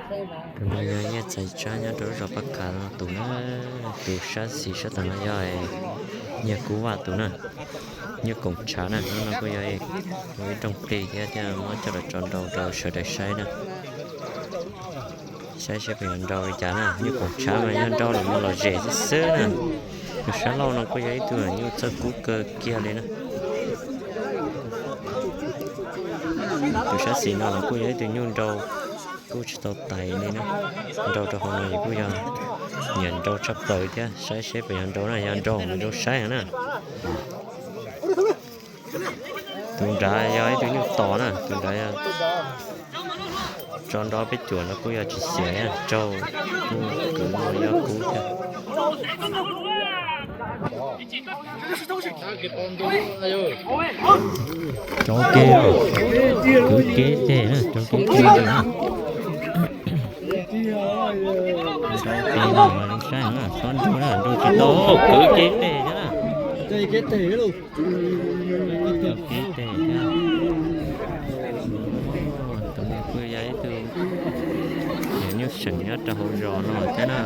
Tus no yog Nyiaj Txais Tsab nyob rau lub zos Paj Khav no tus na. Tus sab xis sab tom no yog Nyiaj Kub Vaj tus na. Nyuj Koom Tshav na, lub no kuj yog ib rooj plig thiab, thiaj muab coj los tso nrau rau sawv daws saib na. Saib seb puas yuav nrau li cas na. Nyuj Koom Tshav mas yog nrau los mus lom zem xwb xwb na. Tus sab laug no kuj yog ib tug nyuj txawj kub kawg kiag li na. Tus sab xis no los kuj yog ib tug nyuj nrau kub tsis tau tais li na. Nrau rau hauv no kuj yog nyiam nrau tshaj plaws thiab. Saib seb puas yog nrau na, yog nrau mas zoo saib heev na. Tus nrad yog ib tug nyuj tos na, tus nrad yog tso nrau peb cuam no kuj yog tsis xiam, raug kuj kwv muaj yob kub thiab. Rau kev, kwv kev teg na, rau kev teg na. Rau kev no mas zoo saib na, txhob nrau na, nrau tsis tau, kwv kev teg thiab na. Rau kev teg thiab. Tus no kuj yog ib tug nyuj seem nyob rau hauv zos no thiab na.